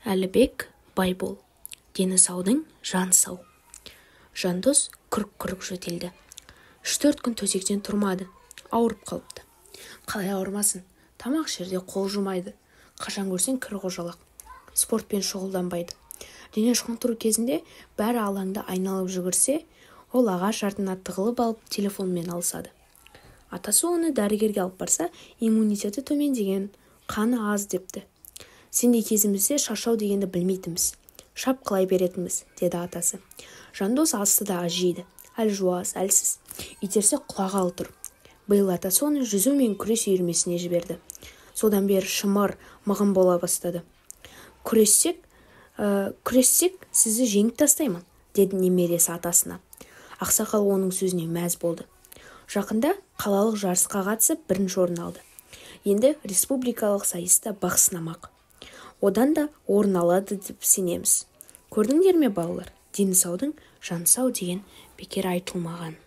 Әлібек Байбол. Дені саудың жаны сау. Жандос күрк-күрк жөтелді. 3-4 күн төсектен тұрмады. Ауырып қалыпты. Қалай ауырмасын? Тамақ ішерде қол жумайды. Қашан көрсең кір қожалақ. Спортпен шұғылданбайды. Дене шынықтыру кезінде бәрі алаңда айналып жүгірсе, ол ағаш артына тығылып алып телефонмен алысады. Атасы оны дәрігерге алып барса, иммунитеті төмендеген, қаны аз депті. Сендей кезімізде шаршау дегенді білмейтінбіз. Шапқылай беретінбіз, деді атасы. Жандос асты да аз жейді. Әлжуаз, әлсіз. Итерсе құлағалы тұр. Биыл атасы оны жүзу мен күрес үйірмесіне жіберді. Содан бері шымыр, мығым бола бастады. Күрессек, күрессек сізді жеңіп тастаймын, деді немересі атасына. Ақсақал оның сөзіне мәз болды. Жақында қалалық жарысқа қатысып бірінші орын алды. Енді республикалық сайыста бақ сынамақ. Одан да орын алады деп сенеміз. Көрдіңдер ме, балалар, дені саудың жаны сау деген бекер айтылмаған.